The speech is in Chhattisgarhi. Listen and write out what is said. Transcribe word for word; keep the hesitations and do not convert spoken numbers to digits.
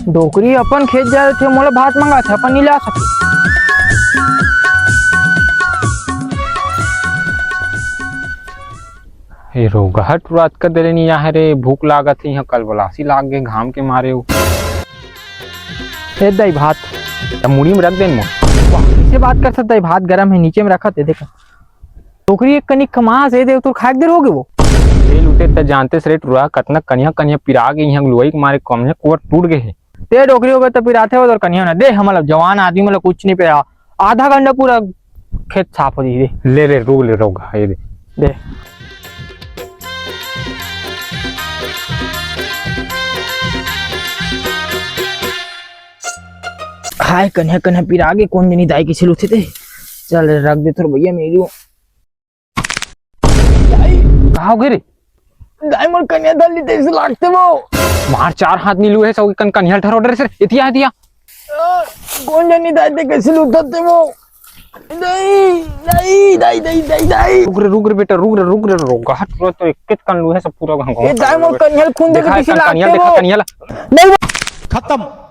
डोकरी अपन खेत जाथे, मोला भात मंगाथे, अपन नइ ला सके। ए रोगहा टुरा अतका देर ले नइ आहे रे, भूख लागत हे, इहाँ कलबलासी लाग गे घाम के मारे। ए दाई भात। त मुड़ी में रख देन मोर। वाह, कइसे बात करथस दाई, भात गरम हे, नीचे में रखत हे, देख। डोकरी एक कनिक कमास हे, दे तोर खाए के देर होगे वो। ए लुटे, त जानतेस रे टुरा, कतना कनिहा कनिहा पिरा गे, इहाँ लुवई के मारे कनिहा कोर टूट गे हे। ते डोकरी होगे त पिराथे वो तोर कनिहा ना। दे, हमला जवान आदमी मन ला कुछ नइ पिरा। आधा घंटा पूरा खेत साफ हो जाही। ले रे, रोक ले, रोक, ये दे। दे। हाय, कनिहा, कनिहा पिरा गे, कोन जनी दाई कइसे लुथे ते। चल रे, रख दे तोर भैया मेरी वो। दाई। का होगे रे? दाई, मोर कनिहा धर लिस तइसे लागथे वो। मार चार हाथ नइ लुहे, सब कन कनिहा ठरोडे रे सर, एतिया, एतिया। अ, कोन जनी दाई ते कइसे लुथत हे वो? दाई, दाई, दाई, दाई, दाई, दाई। रुक रे, रुक रे बेटा, रुक रे, रुक रे, रुक। हाथ टुरा तो एक कन लुहे, सब पूरा घाम ए दाई, मोर कनिहा ल खून देखे देखा कइसे कन-, कनिहा लागथे देखा वो। कनिहा ला। नहीं। खत्म।